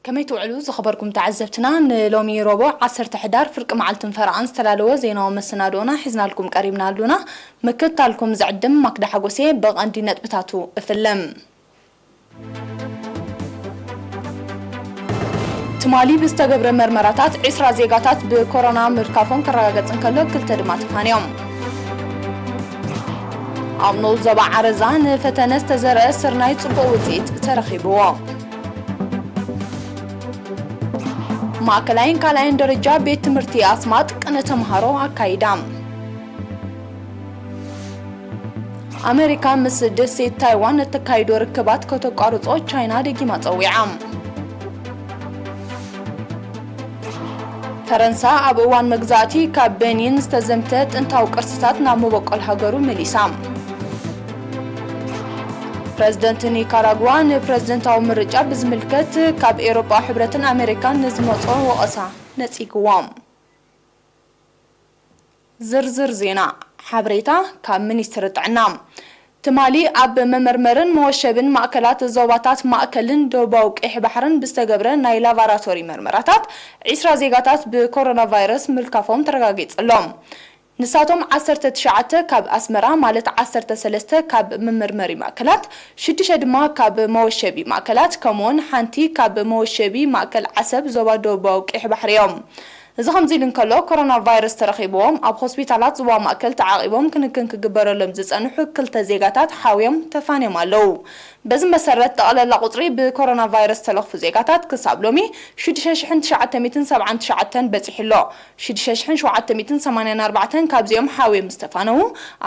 ከመይ ትውዕሉ ዝኸበርኩም ተዓዘብትና? ንሎሚ ረቡዕ ዓሰርተ ሕዳር ፍርቂ መዓልትን ፈረቓን ዝተዳለወ ዜናዊ መሰናድኦና ሒዝናልኩም ቀሪብና ኣሉና። ምክትታልኩም ዝዕድም ማክዳ ሓጎሴ። ብቐንዲ ነጥብታቱ እፍልም። ትማሊ ብዝተገብረ መርመራታት ዒስራ ዜጋታት ብኮሮና ምርካፎም ክረጋገጽ እንከሎ፣ ክልተ ድማ ተፋንዮም። ኣብ ንኡስ ዞባ ዓረዛ ንፈተነ ዝተዘርአ ስርናይ ጽቡቕ ውጽኢት ተረኺብዎ። ማእከላይን ካልኣይን ደረጃ ቤት ትምህርቲ ኣስማጥ ቅነ ተምሃሮ ኣካይዳ። ኣመሪካ ምስ ደሴት ታይዋን እተካይዶ ርክባት ከተቋርጾ ቻይና ደጊማ ጸዊዓ። ፈረንሳ ኣብ እዋን መግዛእቲ ካብ ቤኒን ዝተዘምተ ጥንታዊ ቅርስታት ናብ መበቆል ሃገሩ መሊሳ። ፕረዚደንት ኒካራጓ ንፕረዚደንታዊ ምርጫ ብዝምልከት ካብ ኤውሮጳ ሕብረትን ኣመሪካን ንዝመጾ ወቐሳ ነጺግዎም። ዝርዝር ዜና። ሓበሬታ ካብ ሚኒስትሪ ጥዕና። ትማሊ ኣብ መመርመርን መወሸብን ማእከላት ዞባታት ማእከልን ደቡባዊ ቀይሕ ባሕርን ብዝተገብረ ናይ ላቫራቶሪ መርመራታት፣ ዒስራ ዜጋታት ብኮሮና ቫይረስ ምልካፎም ተረጋጊጹ ኣሎ። ንሳቶም ዓሰርተ ትሽዓተ ካብ ኣስመራ፣ ማለት ዓሰርተ ሰለስተ ካብ መመርመሪ ማእከላት፣ ሽዱሽተ ድማ ካብ መወሸቢ ማእከላት፣ ከምኡውን ሓንቲ ካብ መወሸቢ ማእከል ዓሰብ ዞባ ደቡባዊ ቀይሕ ባሕሪ እዮም። እዚ ከምዚ ኢሉ እንከሎ፣ ኮሮና ቫይረስ ተረኺብዎም ኣብ ሆስፒታላት ዞባ ማእከል ተዓቒቦም ክንክን ክግበረሎም ዝጸንሑ ክልተ ዜጋታት ሓውዮም ተፋንዮም ኣለዉ። በዚ መሰረት፣ ጠቕላላ ቁጽሪ ብኮሮና ቫይረስ ዝተለኽፉ ዜጋታት ክሳብ ሎሚ ሽዱሽተ ሽሕን ትሽዓተ ሚእትን ሰብዓን ትሽዓተን በጺሑ ኣሎ። ሽዱሽተ ሽሕን ሸውዓተ ሚእትን ሰማንያን ኣርባዕተን ካብዚኦም ሓውዮም ዝተፋነዉ፣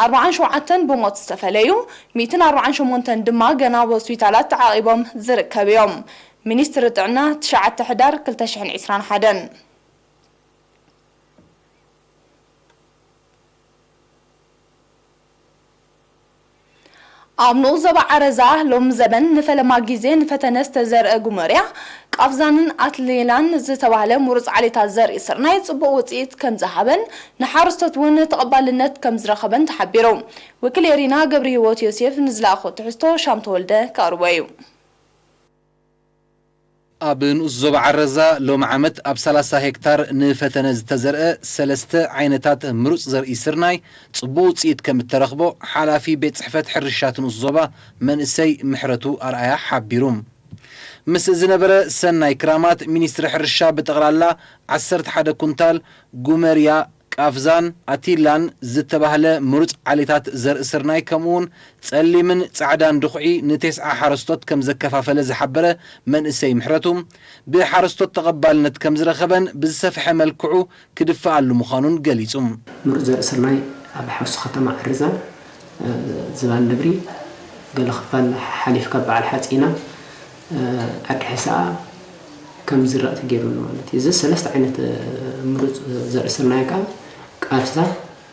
ኣርባዓን ሸውዓተን ብሞት ዝተፈለዩ፣ ሚእትን ኣርባዓን ሸሞንተን ድማ ገና ኣብ ሆስፒታላት ተዓቒቦም ዝርከቡ እዮም። ሚኒስትሪ ጥዕና፣ ትሽዓተ ሕዳር ክልተ ሽሕን ዕስራን ሓደን። ኣብ ንኡስ ዞባ ዓረዛ ሎም ዘበን ንፈለማ ግዜ ንፈተነ ዝተዘርአ ጉመርያ፣ ቃፍዛንን ኣትሌላን ዝተባህለ ምሩፅ ዓሌታት ዘርኢ ስርናይ ጽቡቕ ውጽኢት ከም ዝሃበን ንሓረስቶት እውን ተቐባልነት ከም ዝረኸበን ተሓቢሩ። ወኪል ኤሪና ገብረ ህይወት ዮሴፍ ንዝለኣኾ ትሕዝቶ ሻም ተወልደ ከቕርቦ እዩ። ኣብ ንኡስ ዞባ ዓረዛ ሎሚ ዓመት ኣብ ሰላሳ ሄክታር ንፈተነ ዝተዘርአ ሰለስተ ዓይነታት ምሩፅ ዘርኢ ስርናይ ጽቡቕ ውጽኢት ከም እተረኽቦ ሓላፊ ቤት ጽሕፈት ሕርሻት ንኡስ ዞባ መንእሰይ ምሕረቱ ኣርኣያ ሓቢሩ። ምስ ዝነበረ ሰናይ ክራማት፣ ሚኒስትሪ ሕርሻ ብጠቕላላ ዓሰርተ ሓደ ኩንታል ጉመርያ፣ ቃፍዛን ኣቲላን ዝተባህለ ምሩፅ ዓሌታት ዘርኢ ስርናይ፣ ከምኡውን ጸሊምን ጻዕዳን ድኹዒ ንቴስዓ ሓረስቶት ከም ዘከፋፈለ ዝሓበረ መንእሰይ ምሕረቱ፣ ብሓረስቶት ተቐባልነት ከም ዝረኸበን ብዝሰፍሐ መልክዑ ክድፈኣሉ ምዃኑን ገሊጹ። ምሩፅ ዘርኢ ስርናይ ኣብ ሓውሲ ከተማ ዓረዛ፣ እ፣ ዝባን ነብሪ፣ ገለ ክፋል ሓሊፍካ በዓል ሓፂና፣ እ፣ ዓዲ ሕሰኣ ከም ዝራእ ተገይሩ ኣሎ ማለት እዩ። እዚ ሰለስተ ዓይነት፣ እ፣ ምሩፅ ዘርኢ ስርናይ ከዓ ቃፍዛ፣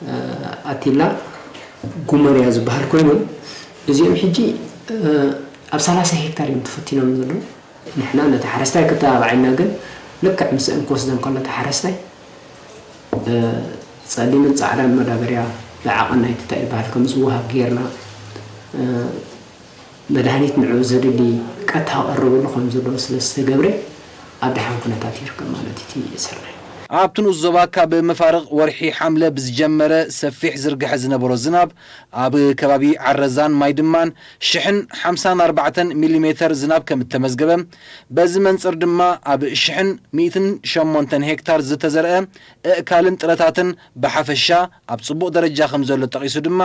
እ፣ ኣቲላ፣ ጉመርያ ዝበሃል ኮይኑ፣ እዚኦም ሕጂ፣ እ፣ ኣብ ሰላሳ ሄክታር እዮም ተፈቲኖም ዘለዉ። ንሕና ነቲ ሓረስታይ ክተባባዕ ኢልና፣ ግን ልክዕ ምስአን ክወስደን ከሎ፣ እቲ ሓረስታይ፣ እ፣ ጸሊምን ጻዕዳን መዳበርያ ብዓቐን ናይቲ እንታይ ይበሃል ከም ዝወሃብ ጌርና፣ እ፣ መድሃኒት ንዕኡ ዘድሊ ቀጥታ ክቐርበሉ ከም ዘለዎ ስለ ዝተገብረ፣ ኣብ ደሓን ኩነታት ይርከብ ማለት እዩ እቲ ስርናይ። ኣብቲ ንኡስ ዞባ ካብ መፋርቕ ወርሒ ሓምለ ብዝጀመረ ሰፊሕ ዝርግሐ ዝነበሮ ዝናብ፣ ኣብ ከባቢ ዓረዛን ማይ ድማን ሽሕን ሓምሳን ኣርባዕተን ሚሊሜተር ዝናብ ከም እተመዝገበ፣ በዚ መንጽር ድማ ኣብ ሽሕን ሚእትን ሸሞንተን ሄክታር ዝተዘርአ እእካልን ጥረታትን ብሓፈሻ ኣብ ጽቡቕ ደረጃ ከም ዘሎ ጠቒሱ ድማ፣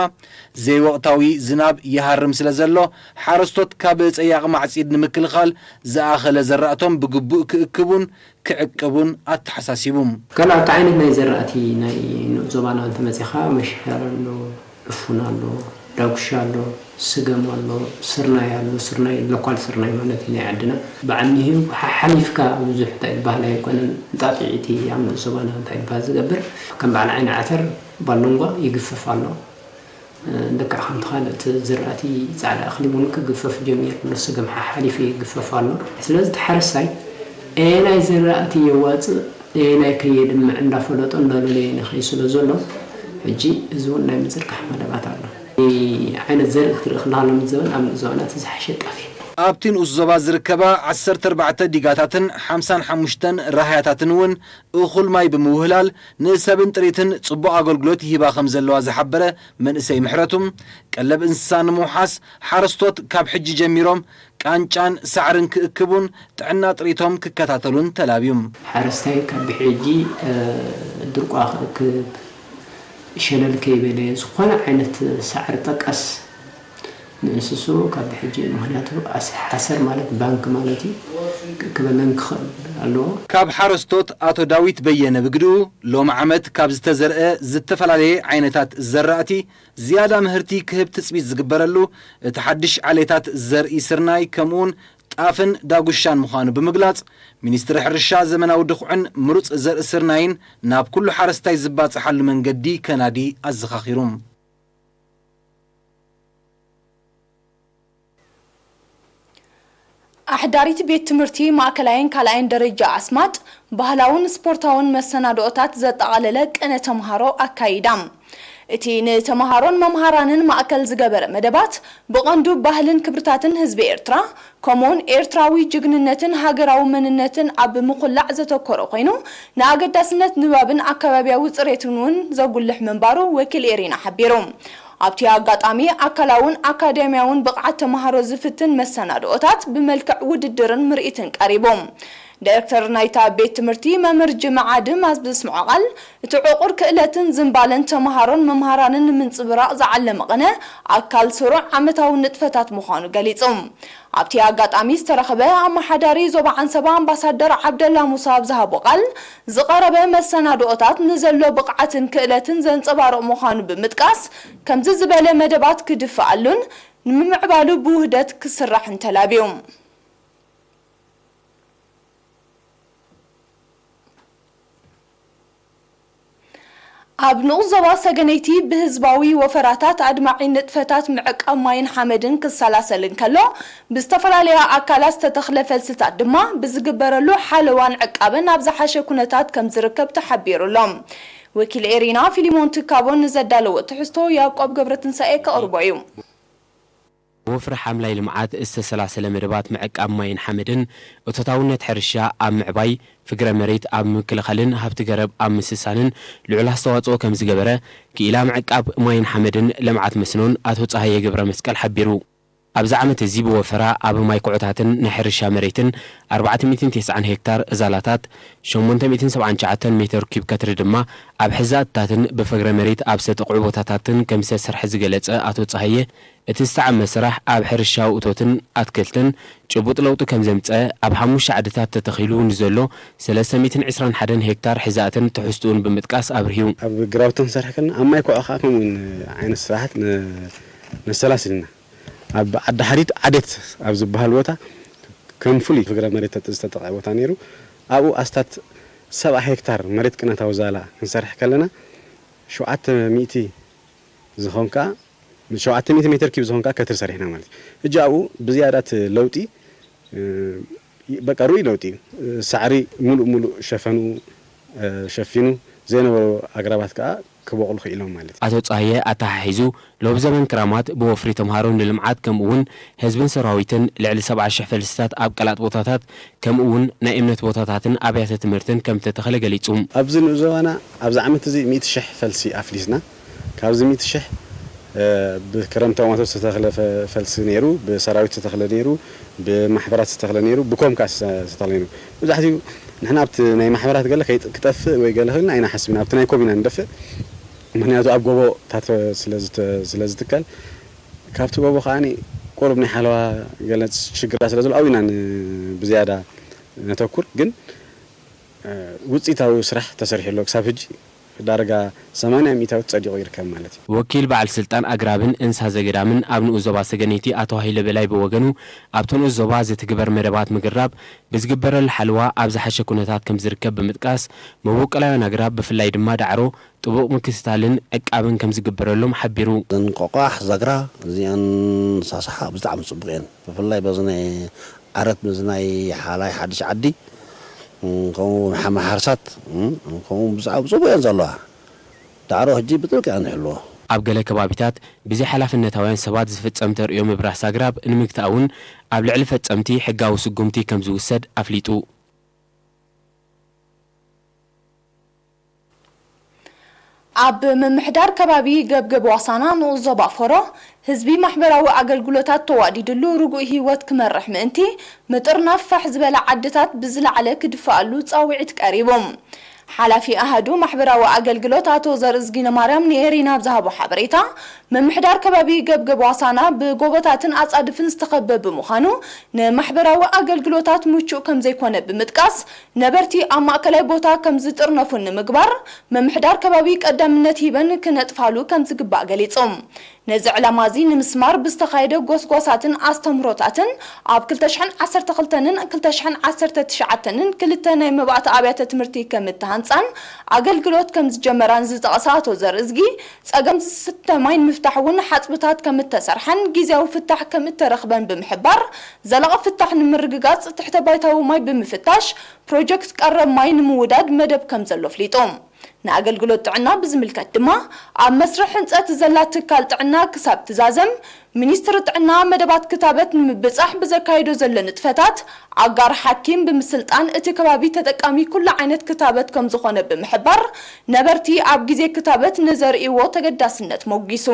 ዘይወቕታዊ ዝናብ ይሃርም ስለ ዘሎ፣ ሓረስቶት ካብ ጸያቒ ማዕጺድ ንምክልኻል ዝኣኸለ ዘራእቶም ብግቡእ ክእክቡን ክዕቅቡን ኣተሓሳሲቡ። ካልኣት ዓይነት ናይ ዘራእቲ ናይ ንኡስ ዞባና እንተመጺኻ፣ መሸፈር ኣሎ፣ ዕፉን ኣሎ፣ ዳጉሻ ኣሎ፣ ስገም ኣሎ፣ ስርናይ ኣሎ። ስርናይ፣ ሎካል ስርናይ ማለት እዩ ናይ ዓድና። ብዓብኒኡ ሓ-፣ ሓሊፍካ ብዙሕ እንታይ ዝበሃል ኣይኮነን። እንጣጢዕ እቲ ኣብ ንኡስ ዞባና እንታይ ዝበሃል ዝገብር፣ ከም በዓል ዓይኒ ዓተር፣ ባሎንጓ ይግፈፍ ኣሎ። እ፣ ልክዕ ከምቲ ካልእ እቲ ዝራእቲ ጻዕዳ እኽሊ እውን ክግፈፍ ጀሚሩ ኣሎ፣ ስገም ሓሓሊፉ ይግፈፍ ኣሎ። ስለዚ እቲ ሓረስታይ ኣየናይ ዝራእቲ የዋጽእ፣ ኣየናይ ከየድምዕ እንዳፈለጦ እንዳለለየ ንኸይ ስለ ዘሎ፣ ሕጂ እዚ እውን ናይ ምዝርጋሕ መደባት ኣሎ። እቲ ዓይነት ዘርኢ ክትርኢ ከለኻ ሎሚ ዘበን ኣብ ንኡስ ዞባና እቲ ዝሓሸ ጣፍ እዩ። ኣብቲ ንኡስ ዞባ ዝርከባ ዓሰርተ ኣርባዕተ ዲጋታትን ሓምሳን ሓሙሽተን ራህያታትን እውን እኹል ማይ ብምውህላል ንሰብን ጥሪትን ጽቡቕ ኣገልግሎት ይህባ ከም ዘለዋ ዝሓበረ መንእሰይ ምሕረቱ፣ ቀለብ እንስሳ ንምውሓስ ሓረስቶት ካብ ሕጂ ጀሚሮም ቃንጫን ሳዕርን ክእክቡን ጥዕና ጥሪቶም ክከታተሉን ተላብዩ። ሓረስታይ ካብ ብሕጂ ድርቋ ክእክብ፣ ሸለል ከይበለ ዝኾነ ዓይነት ሳዕሪ ጠቀስ ንእንስስኡ ካብ ብሕጂ፣ ምኽንያቱ ሓሰር ማለት ባንክ ማለት እዩ፣ ክእክበለን ክኽእል ኣለዎ። ካብ ሓረስቶት ኣቶ ዳዊት በየነ ብግድኡ፣ ሎሚ ዓመት ካብ ዝተዘርአ ዝተፈላለየ ዓይነታት ዘራእቲ ዝያዳ ምህርቲ ክህብ ትጽቢት ዝግበረሉ እቲ ሓድሽ ዓሌታት ዘርኢ ስርናይ ከምኡውን ጣፍን ዳጉሻን ምዃኑ ብምግላጽ፣ ሚኒስትሪ ሕርሻ ዘመናዊ ድኹዕን ምሩጽ ዘርኢ ስርናይን ናብ ኩሉ ሓረስታይ ዝባጽሓሉ መንገዲ ከናዲ ኣዘኻኺሩ። ኣሕዳሪት ቤት ትምህርቲ ማእከላይን ካልኣይን ደረጃ ኣስማጥ ባህላውን ስፖርታውን መሰናድኦታት ዘጠቓለለ ቅነ ተምሃሮ ኣካይዳ። እቲ ንተምሃሮን መምሃራንን ማእከል ዝገበረ መደባት ብቐንዱ ባህልን ክብርታትን ህዝቢ ኤርትራ፣ ከምኡውን ኤርትራዊ ጅግንነትን ሃገራዊ መንነትን ኣብ ምኹላዕ ዘተኮረ ኮይኑ፣ ንኣገዳስነት ንባብን ኣከባብያዊ ጽሬትን እውን ዘጉልሕ ምንባሩ ወኪል ኤሪና ሓቢሩ። ኣብቲ ኣጋጣሚ፣ ኣካላውን ኣካዳሚያውን ብቕዓት ተምሃሮ ዝፍትን መሰናድኦታት ብመልክዕ ውድድርን ምርኢትን ቀሪቡ። ዳይሬክተር ናይታ ቤት ትምህርቲ መምህር ጅምዓ ኣድም ኣብ ዘስምዖ ቃል፣ እቲ ዕቑር ክእለትን ዝንባለን ተምሃሮን መምሃራንን ንምንጽብራቕ ዝዓለመ ቅነ ኣካል ስሩዕ ዓመታዊ ንጥፈታት ምዃኑ ገሊጹ። ኣብቲ ኣጋጣሚ ዝተረኸበ ኣመሓዳሪ ዞባ ዓንሰባ ኣምባሳደር ዓብደላ ሙሳ ኣብ ዝሃቦ ቃል፣ ዝቐረበ መሰናድኦታት ንዘሎ ብቕዓትን ክእለትን ዘንጸባርቕ ምዃኑ ብምጥቃስ፣ ከምዚ ዝበለ መደባት ክድፈኣሉን ንምምዕባሉ ብውህደት ክስራሕን ተላብዩ። ኣብ ንኡስ ዞባ ሰገነይቲ ብህዝባዊ ወፈራታት ኣድማዒ ንጥፈታት ምዕቃብ ማይን ሓመድን ክሰላሰል እንከሎ፣ ብዝተፈላለያ ኣካላት ዝተተኽለ ፈልስታት ድማ ብዝግበረሉ ሓለዋን ዕቃበን ኣብ ዝሓሸ ኩነታት ከም ዝርከብ ተሓቢሩ ኣሎ። ወኪል ኤሪና ፊሊሞን ትካቦ ንዘዳለዎ ትሕዝቶ ያዕቆብ ገብረትንሳኤ ከቕርቦ እዩ። ብወፍሪ ሓምላይ ልምዓት ዝተሰላሰለ መደባት ምዕቃብ ማይን ሓመድን እቶታውነት ሕርሻ ኣብ ምዕባይ፣ ፍግረ መሬት ኣብ ምክልኻልን ሃብቲ ገረብ ኣብ ምስሳንን ልዑል ኣስተዋፅኦ ከምዝገበረ ክኢላ ምዕቃብ ማይን ሓመድን ልምዓት መስኖን ኣቶ ፀሃየ ገብረመስቀል ሓቢሩ። ኣብዚ ዓመት እዚ ብወፈራ ኣብ ማይ ኩዕታትን ናይ ሕርሻ መሬትን ኣርባዕተ ሚእትን ተስዓን ሄክታር እዛላታት፣ ሸሞንተ ሚእትን ሰብዓን ትሽዓተን ሜተር ኪዩብ ከትሪ ድማ ኣብ ሕዛእትታትን ብፍግረ መሬት ኣብ ዝተጠቕዑ ቦታታትን ከምዝተሰርሐ ዝገለፀ ኣቶ ፀሃየ፣ እቲ ዝተዓመ ስራሕ ኣብ ሕርሻዊ እቶትን ኣትክልትን ጭቡጥ ለውጢ ከምዘምፀ፣ ኣብ ሓሙሽተ ዓድታት ተተኺሉ ንዘሎ ሰለስተ ሚእትን ዕስራን ሓደን ሄክታር ሕዛእትን ትሕዝትኡን ብምጥቃስ ኣብርሂዩ። ኣብ ግራውቲ ክንሰርሕ ከለና ኣብ ማይ ኮዖ ከዓ ከምኡ እውን ዓይነት ስራሓት ነሰላስል ኢና። ኣብ ዓዲ ሓዲድ ዓዴት ኣብ ዝበሃል ቦታ ከም ፍሉይ ፍግረ መሬት ዝተጠቕዐ ቦታ ነይሩ። ኣብኡ ኣስታት ሰብዓ ሄክታር መሬት ቅነታዊ ዛላ ክንሰርሕ ከለና ሸውዓተ ሚእቲ ዝኸውን ከዓ ሸውዓተ ሚእቲ ሜትር ኪዩብ ዝኸውን ከዓ ከትሪ ሰሪሕና ማለት እዩ። ሕጂ ኣብኡ ብዝያዳ እቲ ለውጢ በቃ ርኡይ ለውጢ እዩ። ሳዕሪ ሙሉእ ሙሉእ ሸፈንኡ ሸፊኑ ዘይነበሩ ኣግራባት ከዓ ክበቑሉ ክኢሎም ማለት እዩ። ኣቶ ጸሃየ ኣተሓሒዙ ሎብ ዘበን ክራማት ብወፍሪ ተምሃሮ ንልምዓት ከምኡ እውን ህዝብን ሰራዊትን ልዕሊ ሰብዓ ሽሕ ፈልስታት ኣብ ቀላጥ ቦታታት ከምኡ እውን ናይ እምነት ቦታታትን ኣብያተ ትምህርትን ከምተተኸለ ገሊጹ። ኣብዚ ንኡስ ዞባና ኣብዚ ዓመት እዚ ሚእቲ ሽሕ ፈልሲ ኣፍሊስና። ካብዚ ሚእቲ ሽሕ ብክረምታዊ ማቶ ዝተተኽለ ፈልሲ ነይሩ፣ ብሰራዊት ዝተተኽለ ነይሩ፣ ብማሕበራት ዝተተኽለ ነይሩ፣ ብኮም ከዓ ዝተተኽለ ነይሩ። መብዛሕትኡ ንሕና ኣብቲ ናይ ማሕበራት ገለ ክጠፍእ ወይ ገለ ክብል ኢና ሓሲብና፣ ኣብቲ ናይ ኮም ኢና ንደፍእ። ምኽንያቱ ኣብ ጎቦታት ስለ ዝትከል፣ ካብቲ ጎቦ ከዓ ቁሩብ ናይ ሓለዋ ገለ ሽግራት ስለ ዘሎ ኣብኡ ኢና ብዝያዳ ነተኩር። ግን ውፅኢታዊ ስራሕ ተሰሪሑ ኣሎ። ክሳብ ሕጂ ዳርጋ ሰማንያ ሚእታዊት ፀዲቑ ይርከብ ማለት እዩ። ወኪል በዓል ስልጣን ኣግራብን እንስሳ ዘገዳምን ኣብ ንኡስ ዞባ ሰገነይቲ ኣቶ ሃይለ በላይ ብወገኑ፣ ኣብቲ ንኡስ ዞባ ዝትግበር መደባት ምግራብ ብዝግበረሉ ሓለዋ ኣብ ዝሓሸ ኩነታት ከምዝርከብ ብምጥቃስ፣ መበቆላውያን ኣግራብ ብፍላይ ድማ ዳዕሮ ጥቡቕ ምክትታልን ዕቃብን ከምዝግበረሎም ሓቢሩ። እዘን ቆቋሕ፣ ዛግራ፣ እዚኣን ሳስሓ ብጣዕሚ ፅቡቕ እየን። ብፍላይ በዚ ናይ ዓረት፣ በዚ ናይ ሓላይ ሓድሽ ዓዲ፣ ከምኡ ሓመሓርሳት፣ ከምኡ ብዛዕባ ብፅቡቕ እየን ዘለዋ። ዳዕሮ ሕጂ ብጥብቂ እያ ንሕልዎ። ኣብ ገለ ከባቢታት ብዘይሓላፍነታውያን ሰባት ዝፍጸም ተርእዮ ምብራስ ኣግራብ ንምግታእ እውን ኣብ ልዕሊ ፈጸምቲ ሕጋዊ ስጉምቲ ከም ዝውሰድ ኣፍሊጡ። ኣብ ምምሕዳር ከባቢ ገብገብ ዋሳና ንኡስ ዞባ ፎሮ ህዝቢ ማሕበራዊ ኣገልግሎታት ተዋዲድሉ ርጉእ ህይወት ክመርሕ ምእንቲ ምጥርናፍ ፋሕ ዝበላ ዓድታት ብዝለዓለ ክድፈኣሉ ጻውዒት ቀሪቡ። ሓላፊ ኣሃዱ ማሕበራዊ ኣገልግሎት ኣቶ ዘርእዝጊነ ማርያም ንኤሪና ኣብ ዝሃቦ ሓበሬታ፣ ምምሕዳር ከባቢ ገብገብ ዋሳና ብጎቦታትን ኣጻድፍን ዝተኸበበ ብምዃኑ ንማሕበራዊ ኣገልግሎታት ምቹእ ከም ዘይኮነ ብምጥቃስ፣ ነበርቲ ኣብ ማእከላይ ቦታ ከም ዝጥርነፉ ንምግባር ምምሕዳር ከባቢ ቀዳምነት ሂበን ክነጥፋሉ ከም ዝግባእ ገሊጾም። ነዚ ዕላማ እዚ ንምስማር ብዝተኻየደ ጎስጓሳትን ኣስተምህሮታትን ኣብ ክልተ ሽሕን ዓሰርተ ክልተን ክልተ ሽሕን ዓሰርተ ትሽዓተን ክልተ ናይ መባእቲ ኣብያተ ትምህርቲ ከም እተሃንጻን ኣገልግሎት ከም ዝጀመራን ዝጠቐሰ ኣቶ ዘርእዝጊ፣ ጸገም ዝስተ ማይ ንምፍታሕ እውን ሓጽብታት ከም እተሰርሐን ግዝያዊ ፍታሕ ከም እተረኽበን ብምሕባር፣ ዘላቒ ፍታሕ ንምርግጋጽ ትሕተ ባይታዊ ማይ ብምፍታሽ ፕሮጀክት ቀረብ ማይ ንምውዳድ መደብ ከም ዘሎ ኣፍሊጡ። ንኣገልግሎት ጥዕና ብዝምልከት ድማ፣ ኣብ መስርሕ ህንጸት ዘላ ትካል ጥዕና ክሳብ ትዛዘም፣ ሚኒስትሪ ጥዕና መደባት ክታበት ንምብጻሕ ብዘካየዶ ዘሎ ንጥፈታት፣ ኣጋር ሓኪም ብምስልጣን እቲ ከባቢ ተጠቃሚ ኩሉ ዓይነት ክታበት ከም ዝኾነ ብምሕባር፣ ነበርቲ ኣብ ግዜ ክታበት ንዘርእይዎ ተገዳስነት ሞጒሱ።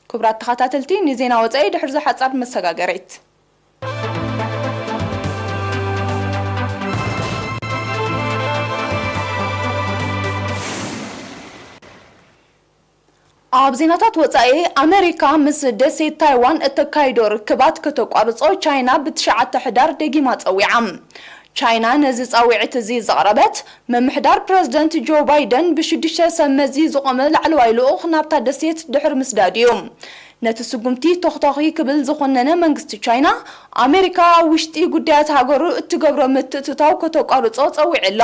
ክቡራት ተኸታተልቲ፣ ንዜና ወጻኢ ድሕሪ ዝሓጻር መሰጋገሪት። ኣብ ዜናታት ወጻኢ፣ ኣመሪካ ምስ ደሴት ታይዋን እተካይዶ ርክባት ከተቋርጾ ቻይና ብትሽዓተ ሕዳር ደጊማ ጸዊዓ። ቻይና ነዚ ጻውዒት እዚ ዘቕረበት፣ ምምሕዳር ፕረዚደንት ጆ ባይደን ብሽዱሽተ ሰብ መዚ ዝቖመ ላዕለዋይ ልኡኽ ናብታ ደሴት ድሕሪ ምስዳዱ እዩ። ነቲ ስጉምቲ ቶኽቶኺ ክብል ዝኾነነ መንግስቲ ቻይና፣ ኣሜሪካ ኣብ ውሽጢ ጉዳያት ሃገሩ እትገብሮ ምትእትታው ከተቋርጾ ጸዊዑ ኣሎ።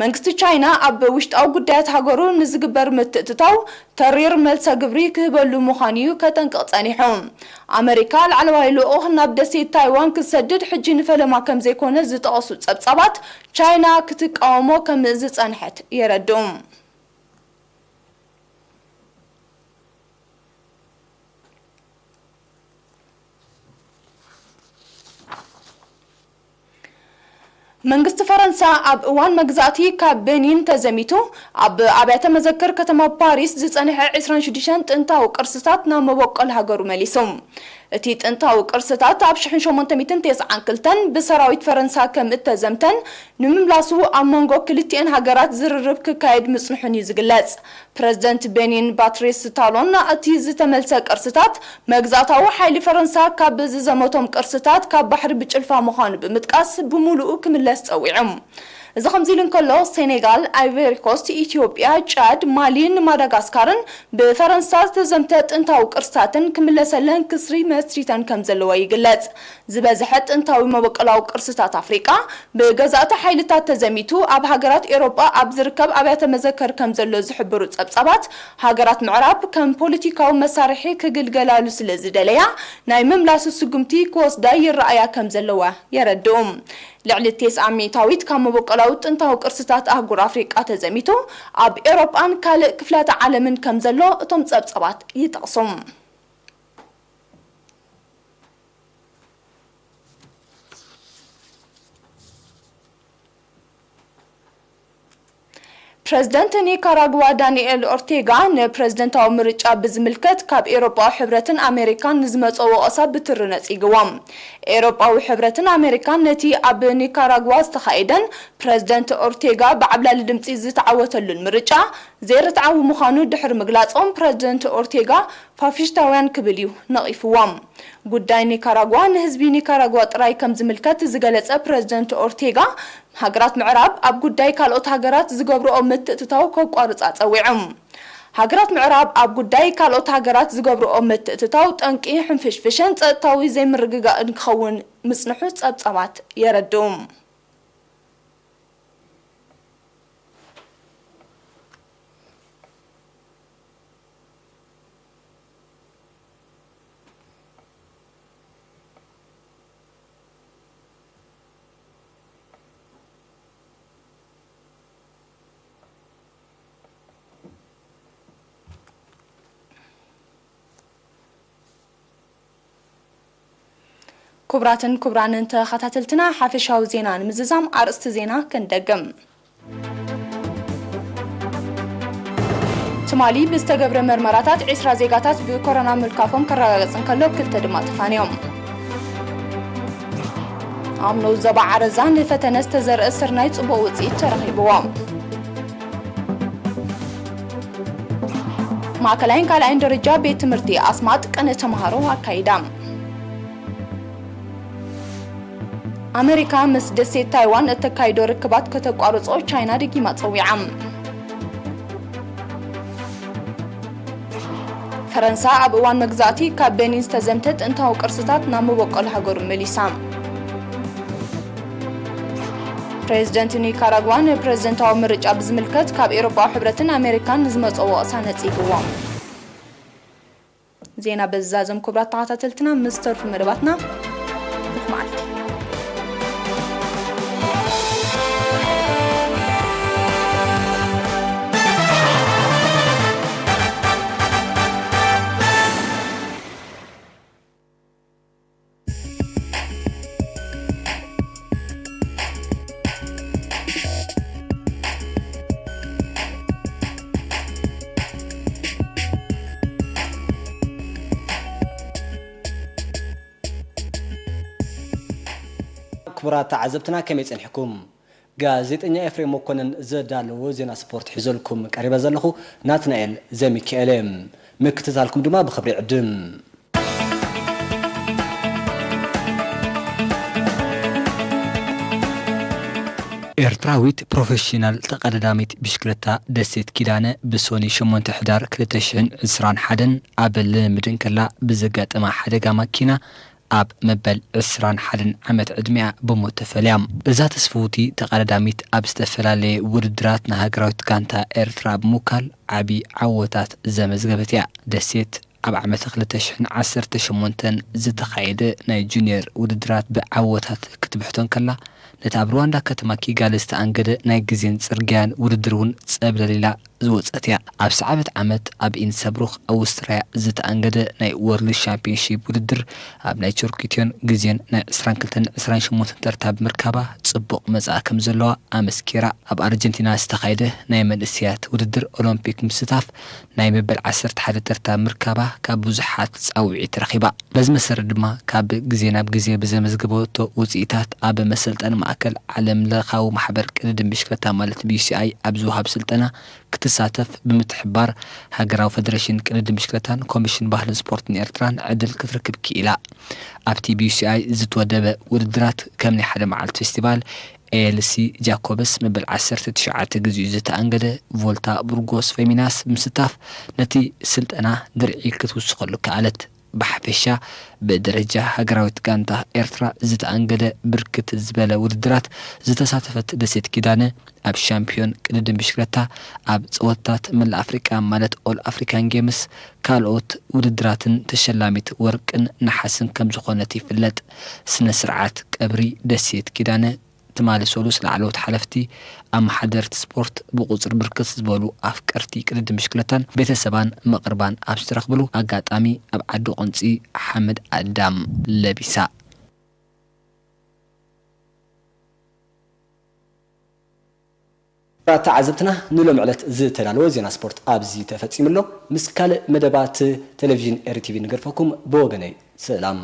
መንግስቲ ቻይና ኣብ ውሽጣዊ ጉዳያት ሃገሩ ንዝግበር ምትእትታው ተሪር መልሰ ግብሪ ክህበሉ ምዃኑ እዩ ከጠንቅቕ ጸኒሑ። ኣመሪካ ላዕለዋይ ልኡኽ ናብ ደሴት ታይዋን ክሰድድ ሕጂ ንፈለማ ከም ዘይኮነ ዝጠቐሱ ጸብጻባት፣ ቻይና ክትቃወሞ ከም ዝጸንሐት የረድኡ። መንግስቲ ፈረንሳ ኣብ እዋን መግዛእቲ ካብ ቤኒን ተዘሚቱ ኣብ ኣብያተ መዘክር ከተማ ፓሪስ ዝጸንሐ ዕስራን ሽዱሽተን ጥንታዊ ቅርስታት ናብ መበቆል ሃገሩ መሊሱ። እቲ ጥንታዊ ቅርስታት ኣብ ሽሕን ሸሞንተ ሚእትን ተስዓን ክልተን ብሰራዊት ፈረንሳ ከም እተዘምተን ንምምላሱ ኣብ መንጎ ክልቲኤን ሃገራት ዝርርብ ክካየድ ምጽንሑን እዩ ዝግለጽ። ፕረዚደንት ቤኒን ባትሪስ ታሎን እቲ ዝተመልሰ ቅርስታት መግዛእታዊ ሓይሊ ፈረንሳ ካብ ዝዘመቶም ቅርስታት ካብ ባሕሪ ብጭልፋ ምዃኑ ብምጥቃስ ብምሉኡ ክምለስ ጸዊዑ። እዚ ከምዚ ኢሉ እንከሎ፣ ሴኔጋል፣ ኣይቨሪ ኮስት፣ ኢትዮጵያ፣ ጫድ፣ ማሊን ማዳጋስካርን ብፈረንሳ ዝተዘምተ ጥንታዊ ቅርስታትን ክምለሰለን ክስሪ መስሪተን ከም ዘለዋ ይግለጽ። ዝበዝሐ ጥንታዊ መበቆላዊ ቅርስታት ኣፍሪቃ ብገዛእቲ ሓይልታት ተዘሚቱ ኣብ ሃገራት ኤውሮጳ ኣብ ዝርከብ ኣብያተ መዘከር ከም ዘሎ ዝሕብሩ ጸብጻባት፣ ሃገራት ምዕራብ ከም ፖለቲካዊ መሳርሒ ክግልገላሉ ስለ ዝደለያ፣ ናይ ምምላሱ ስጉምቲ ክወስዳ ይረኣያ ከም ዘለዋ የረድኡ። ልዕሊ ተስዓ ሚእታዊት ካብ መበቆላዊ ጥንታዊ ቅርስታት ኣህጉር ኣፍሪቃ ተዘሚቱ፣ ኣብ ኤውሮጳን ካልእ ክፍላተ ዓለምን ከም ዘሎ እቶም ጸብጻባት ይጠቕሱ። ፕረዚደንት ኒካራግዋ ዳንኤል ኦርቴጋ ንፕረዚደንታዊ ምርጫ ብዝምልከት ካብ ኤውሮጳዊ ሕብረትን ኣሜሪካን ንዝመጾ ወቐሳ ብትሪ ነጺግዎም። ኤውሮጳዊ ሕብረትን ኣሜሪካን ነቲ ኣብ ኒካራግዋ ዝተኻየደን ፕረዚደንት ኦርቴጋ ብዓብላሊ ድምጺ ዝተዓወተሉን ምርጫ ዘይርትዓዊ ምዃኑ ድሕሪ ምግላጾም፣ ፕረዚደንት ኦርቴጋ ፋሽስታውያን ክብል እዩ ነቒፍዎም። ጉዳይ ኒካራጓ ንህዝቢ ኒካራጓ ጥራይ ከም ዝምልከት ዝገለጸ ፕረዚደንት ኦርቴጋ፣ ሃገራት ምዕራብ ኣብ ጉዳይ ካልኦት ሃገራት ዝገብርኦ ምትእትታው ከቋርጻ ጸዊዖም። ሃገራት ምዕራብ ኣብ ጉዳይ ካልኦት ሃገራት ዝገብርኦ ምትእትታው ጠንቂ ሕንፍሽፍሽን ጸጥታዊ ዘይምርግጋእን ክኸውን ምጽንሑ ጸብጻባት የረድኡ። ክቡራትን ክቡራንን ተኸታተልትና፣ ሓፈሻዊ ዜና ንምዝዛም ኣርእስቲ ዜና ክንደግም። ትማሊ ብዝተገብረ መርመራታት ዒስራ ዜጋታት ብኮሮና ምልካፎም ክረጋገጽ እንከሎ፣ ክልተ ድማ ተፋንዮም። ኣብ ንኡስ ዞባ ዓረዛ ንፈተነ ዝተዘርአ ስርናይ ጽቡቕ ውጽኢት ተረኺብዎ። ማእከላይን ካልኣይን ደረጃ ቤት ትምህርቲ ኣስማጥ ቅነ ተምሃሮ ኣካይዳ። ኣመሪካ ምስ ደሴት ታይዋን እተካይዶ ርክባት ከተቋርጾ ቻይና ደጊማ ጸዊዓ። ፈረንሳ ኣብ እዋን መግዛእቲ ካብ ቤኒን ዝተዘምተ ጥንታዊ ቅርስታት ናብ መበቆል ሃገሩ መሊሳ። ፕሬዚደንት ኒካራጓ ንፕሬዚደንታዊ ምርጫ ብዝምልከት ካብ ኤውሮጳዊ ሕብረትን ኣሜሪካን ንዝመጾ ወቐሳ ነጺግዎም። ዜና በዚ ዛዘም። ክቡራት ተኸታተልትና፣ ምስ ተርፉ መደባትና ብሩኽ መዓልቲ። ክቡራት ተዓዘብትና፣ ከመይ ጸኒሕኩም? ጋዜጠኛ ኤፍሬም መኮነን ዘዳለዎ ዜና ስፖርት ሒዘልኩም ቀሪበ ዘለኹ። ናትናኤል ዘሚካኤል እየ። ምክትታልኩም ድማ ብኽብሪ ይዕድም። ኤርትራዊት ፕሮፌሽናል ተቐዳዳሚት ብሽክለታ ደሴት ኪዳነ ብሶኒ ሸሞንተ ሕዳር ክልተ ሽሕን ዕስራን ሓደን ኣብ ልምምድ እንከላ ብዘጋጠማ ሓደጋ ማኪና ኣብ መበል ዕስራን ሓደን ዓመት ዕድሚኣ ብሞት ተፈልያ። እዛ ተስፍውቲ ተቐዳዳሚት ኣብ ዝተፈላለየ ውድድራት ንሃገራዊት ጋንታ ኤርትራ ብምውካል ዓቢ ዓወታት ዘመዝገበት እያ። ደሴት ኣብ ዓመተ ክልተ ሽሕን ዓሰርተ ሸሞንተን ዝተኻየደ ናይ ጁኒየር ውድድራት ብዓወታት ክትብሕቶ እንከላ፣ ነቲ ኣብ ሩዋንዳ ከተማ ኪጋሊ ዝተኣንገደ ናይ ግዜን ጽርግያን ውድድር እውን ጸብለል ኢላ ዝወጸት እያ። ኣብ ሰዓበት ዓመት ኣብ ኢንሰብሩክ ኣውስትርያ ዝተኣንገደ ናይ ወርልድ ሻምፒዮንሺፕ ውድድር ኣብ ናይ ቸርኪትዮን ግዜን ናይ ዕስራን ክልተን ዕስራን ሸሞንተን ተርታ ብምርካባ ጽቡቕ መጻኢ ከም ዘለዋ ኣመስኪራ። ኣብ ኣርጀንቲና ዝተኻየደ ናይ መንእሰያት ውድድር ኦሎምፒክ ምስታፍ ናይ መበል ዓሰርተ ሓደ ተርታ ምርካባ ካብ ብዙሓት ጻውዒት ረኺባ። በዚ መሰረት ድማ ካብ ግዜ ናብ ግዜ ብዘመዝገበቶ ውጽኢታት ኣብ መሰልጠኒ ማእከል ዓለም ለኻዊ ማሕበር ቅድድም ብሽክለታ ማለት ቢ ዩ ሲ ኣይ ኣብ ዝወሃብ ስልጠና ክትሳተፍ ብምትሕብባር ሃገራዊ ፈደረሽን ቅድድም ብሽክለታን ኮሚሽን ባህልን ስፖርትን ኤርትራን ዕድል ክትረክብ ክኢላ። ኣብቲ ቢ ዩ ሲ ኣይ ዝተወደበ ውድድራት ከም ናይ ሓደ መዓልቲ ፌስቲቫል ኤ ኤል ሲ ጃኮብስ መበል ዓሰርተ ትሽዓተ ግዚኡ ዝተኣንገደ ቮልታ ቡርጎስ ፌሚናስ ብምስታፍ ነቲ ስልጠና ድርዒ ክትውስኸሉ ከኣለት። ብሓፈሻ ብደረጃ ሃገራዊት ጋንታ ኤርትራ ዝተኣንገደ ብርክት ዝበለ ውድድራት ዝተሳተፈት ደሴት ኪዳነ ኣብ ሻምፒዮን ቅድድም ብሽክለታ ኣብ ጸወታት መላእ ኣፍሪቃ ማለት ኦል ኣፍሪካን ጌምስ ካልኦት ውድድራትን ተሸላሚት ወርቅን ነሓስን ከም ዝኾነት ይፍለጥ። ስነ ስርዓት ቀብሪ ደሴት ኪዳነ ትማሊ ሰሉስ ላዕለዎት ሓለፍቲ ኣመሓደርቲ ስፖርት ብቁጽሪ ብርክት ዝበሉ ኣፍቀርቲ ቅድድም ብሽክለታን ቤተሰባን መቕርባን ኣብ ዝተረኽብሉ ኣጋጣሚ ኣብ ዓዲ ቁንጺ ሓመድ ኣዳም ለቢሳ። ተዓዘብትና ንሎም ዕለት ዝተዳለወ ዜና ስፖርት ኣብዚ ተፈጺሙ ኣሎ። ምስ ካልእ መደባት ቴሌቪዥን ኤሪ ቲ ቪ ንገድፈኩም። ብወገነይ ሰላም።